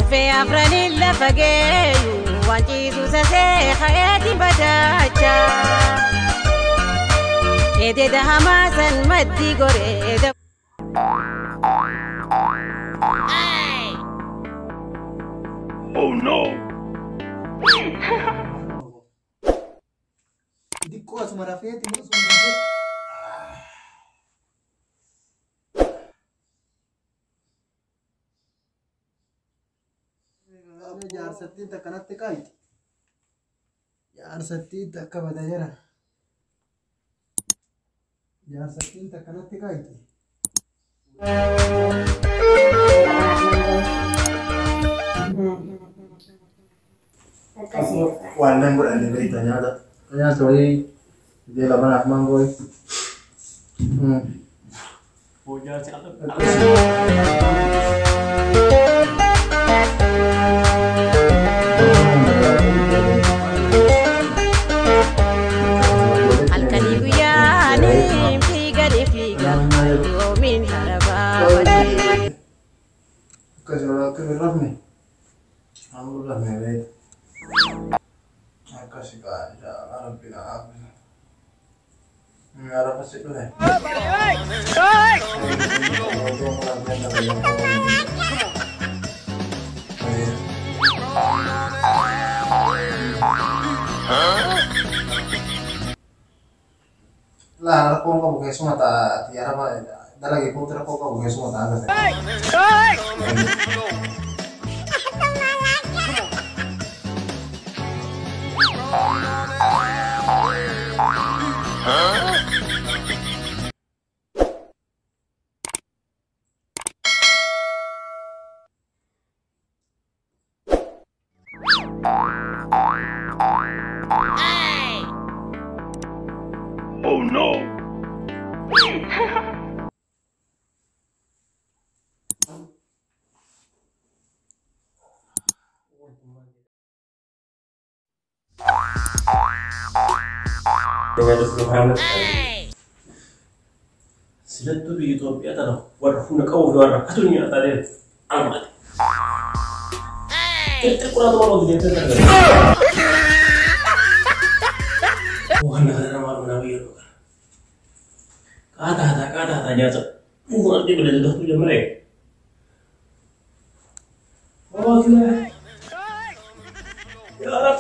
Uffee afranii lafa geeyu waan ciisu sasee ka'eetiin badaacha. Edeeda hamaa san maddii goree. Oh no! Diqqoo asuma rafeeti moo asuma rafee? Jaarsattiin takkanatti kaayiti. Jaarsattiin takka bada jira. Jaarsattiin takkanatti kaayiti. Waan nan godhanne beektaa nyaata. Nyaata wayii biyya lamanaaf maangoo wayii. Halkanii guyyaanii fiiganii fiiga yoomiin harabaa. Akkasuma akka hin rafne. Amma hin rafne beektaa. Akkasi kaa inshallah rabbi na haafisa. Arafa si dhufe. Laa rakkoon qabu keessuma ta'a arafa dalage kuutti rakkoo qabu keessuma ta'a gase. Oh no! Silattuu biyya Itoophiyaa tana warra humna qabuuf warra hatu nyaataa deemu armaate. Xixiqquraatu waan hojii deemtee darbe. Waan kana nama mana biyya kana. Qaata hataa qaata hataa nyaata. Dhugumaan argee bilee daftuu jammaree. Yaa Rab.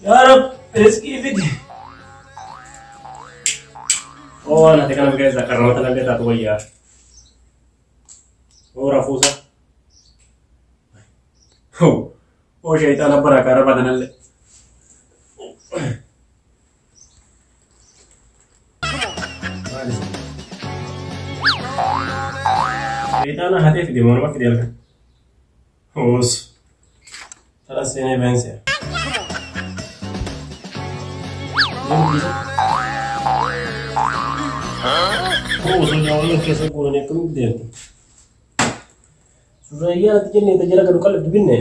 Yaa Rab riskii fidi. Oh, nanti kan guys, karena nanti tahu ya. Oh, rafusa. Oh, oh syaitan apa rakara pada nanti. Syaitan hati di mana pak dia kan? Oh, terus ini bensin. Oh, osoo keessa guuranii akkamitti deemtu? Surayyaa ati jennee tajaajila gadu qal'iftu binne.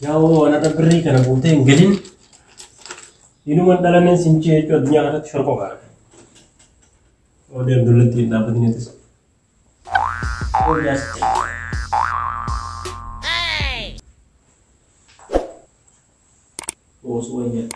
Yaa waan irra birrii kana guutee hin galin. Inuman dhalanneen sinchee jechuun addunyaa kanatti shorqoo qaala. Oo deem dullatti hin dhaabbatin jettis. Oo jaarsicha. Oo suwayyaa.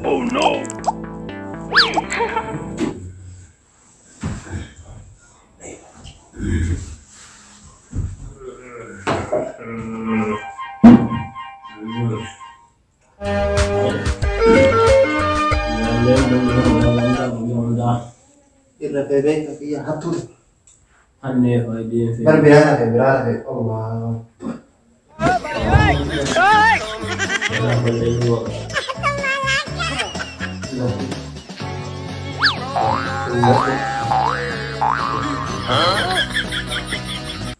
Oh no! Irra Hafee beeka kiyya hattuudha. Hannee faayideen Bar fedhe. biraan hafe biraan hafe. Allah. Kanaaf balleeyyuu waaqa.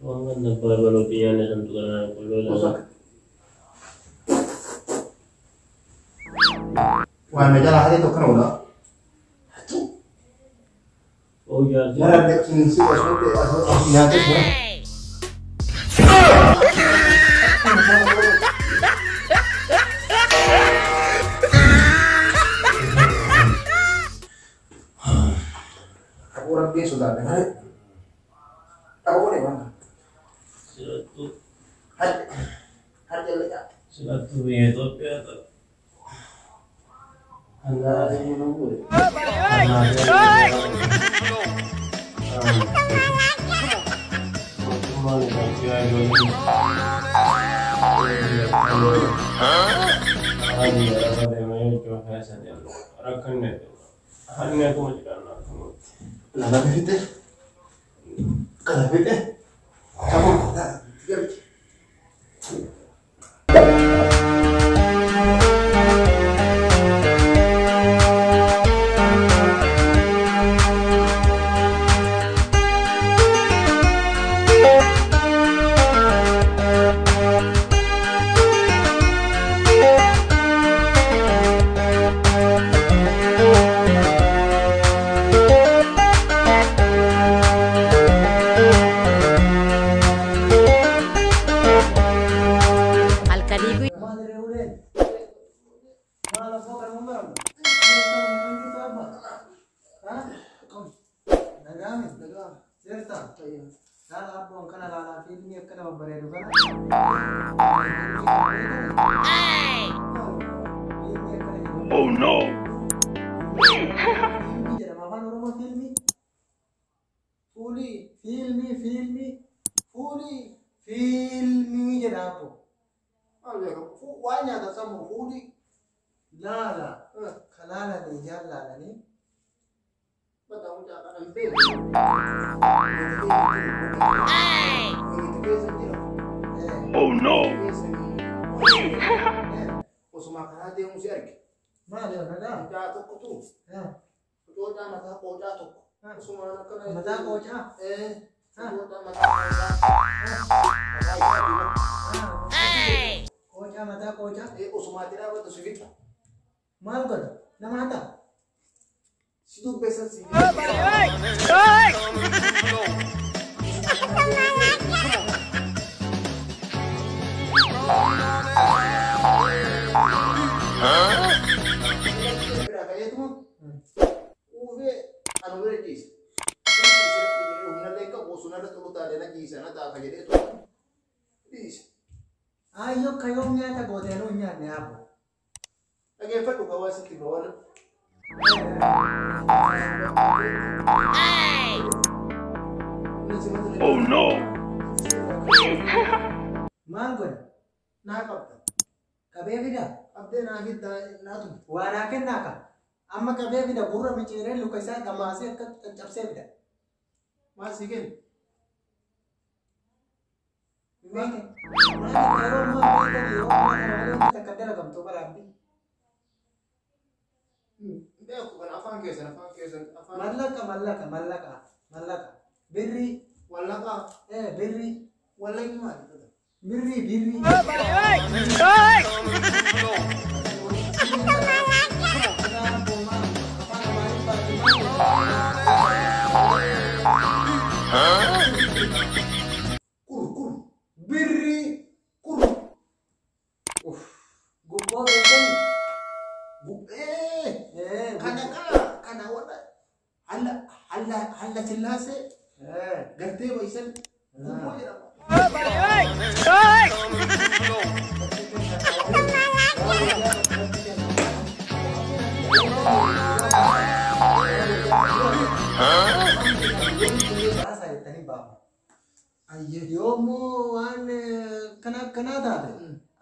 Waan kan abbaa baloo xiyyaanne santu kanaan qulqulluu. Waan na jala hatee tokko na oolaa. Oo jaarsi. Mara deemsi asumatti nyaatee jira. Aku rabbiin sodaadha malee. Dhaquu ne waan kana. Silattuu Harka harka illee nyaata. silattuu biyya Itoophiyaa ta'u. Hannaa mootummaan Itoophiyaa ijoolleen Lama fixe. Kana fixe. Qabu. Galchi. Halkanii guyyaa. Maal irree uleen? Maal abboo kan uummamu? Nagaami. Jirta. Laala abboon kana laalaa fiilmii akkana babbareedu kana. Fiilmii akkana jedhamu. Oh no! Fiilmii jedhama afaan Oromoo fiilmii. Fuulii fiilmii fiilmii fuulii fiilmii jedha abbo. Maal beekamu? Waan nyaata sammuu fuudhii. Laala ka laalanii ijaan laalanii Baddaa mucaa kana hin beeku. Itti keessa jira. Oh no! Osuma karaa deemu si arge. Maali nagaa? Mucaa tokkotu qoocaa mataa qoocaa tokko. Osuma akkana. Mataa qoocaa? Qoocaa mataa qoocaa. Mataa isaa diimaa. Qoocaa mataa qoocaa? Osumaatti dhaabbatu si fixa. Maal godha? Nama hata? Si dubbeessan si. Bira ka'eetuma uufee anu bira ciise. Humnallee qabu osoo narra tolu taate na ciisa na taafa jedhee tolu. Dhiise. Ayyoo ka yoom nyaata gootee nuu hin nyaanne abbo. Dhageeffadhu ka waan sitti hima waan. Oh no! Maal godha? Naa qabda. Qabee fida? Qabdee naa fiddaa naa tumte. Waa naa kennaa ka? Amma qabee fida gurra micciiree luka isaa dhamaasee akka caccabsee fida. Maal sii kennu? Maali yeroo ammaa beekani yeroo ammaa kana malee wanti takka dalagamtu baraabbi. Beeku kana afaan keessan afaan keessan afaan. Mallaqa mallaqa mallaqa mallaqa birrii Wallaqaa. Birrii Wallaqni maali? birrii birrii. Kur kur. Birrii Kur. Gubboo beekani. Bu'ee. Kana kana kana warra halla halla halla sillaasee gartee waysan gubboo jedhama. Baasaa jettanii baafa. Ayyee. Yoommoo waan kana akkanaa taate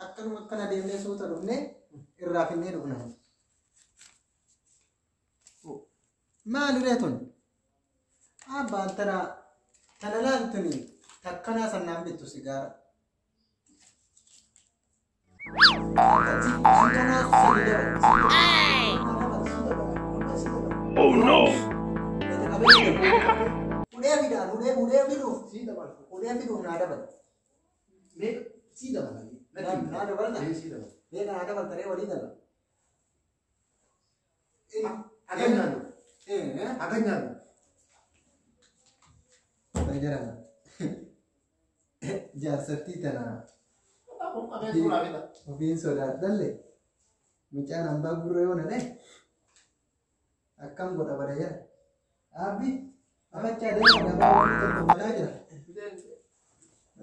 akkanuma akkana deemnee suuta dhufnee irraa finnee dhufna. Maali ree tun? Abbaan tana tana laaltuni takkanaa sannaan bittu sigaara. Akkanaa sadi dabala. Oh no! Ulee fidaan ulee ulee fiduuf Sii dabala. ulee fiduuf naa dabala. Mee sii dabala. Naa dabalta? Sii dabala. Mee naa dabaltaree walii gala. Hagan nyaannu. Hagan nyaannu. Jedhama. Jaarsattii tana Qabee suuraa fida. ofiin sodaadhalle mucaan hambaa gurra yoo na dhaye akkam godha bada jedha. Abbi afachaa deema gabaa waliin tolfamaa jira.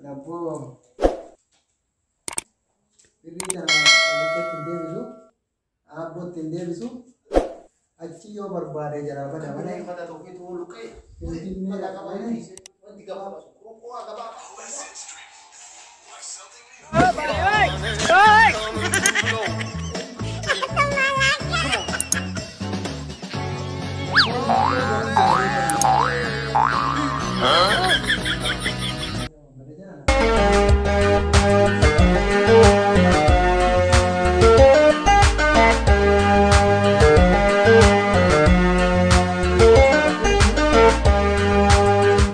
Dabboo birrii tana walitti hin deebisu aabbootti hin deebisu achi yoo barbaade jira bada malee. Mata tokkitu luqqee. Finfinnee Mata qabaa dhaqanii. Wanti gabaabaa sun qurqurraa gabaabaa. Bada jira.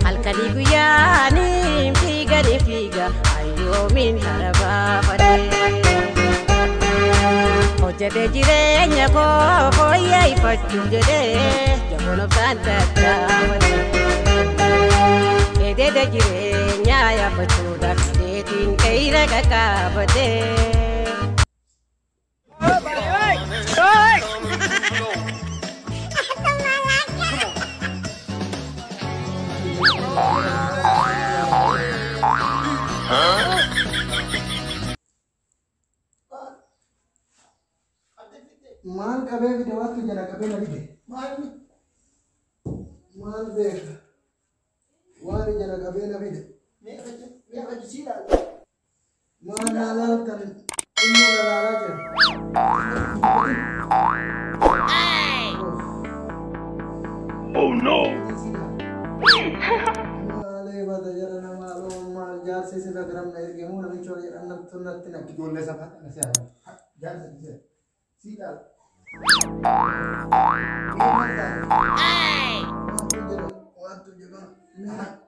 Halkanii guyyaanii fiiganii fiiga ayyoomiin harabaafadhe. Hojjetee jireenya koo fooyyeffachuuf jedhee jaboon obsaan tattaafadhe. Edeede jireenyaa yaabbachuudhaaf hidheetiin qeeyra qaqqaabadhe. Maal qabee fide waattu jala qabee na fide. Maalni? Maal beeka? Waan jala qabee na fide. Mee afachi mee afachi sii ilaala. Maal naa laaltan inni na laalaa jira. Oh no! Maalee bada jara namaa loo maal jaarsi si bagaram na ergemuu namicha hojii natti natti naqi. Ijoollee safaa kana si haala. Jaarsa si sii ilaala. Mee maal taate? Waattu jedha waattu jedha.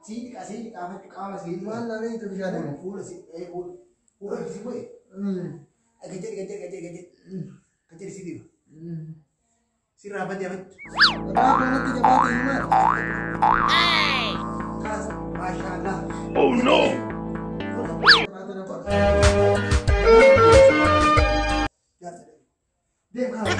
Sii dhiqa sii dhiqa afachi qaama sii dhiqa. Maal na beektu bishaan immoo. Fuula si fuula fuula si bu'e. Gajjari gajjari gajjari gajjari gajjari si dhiqa. Sirraa badii afachi. Raafuu natti jabaate himaa. Kaas maashaallah. Oh no! Jabaate na godha. Jaarsa deem. Deem kaas.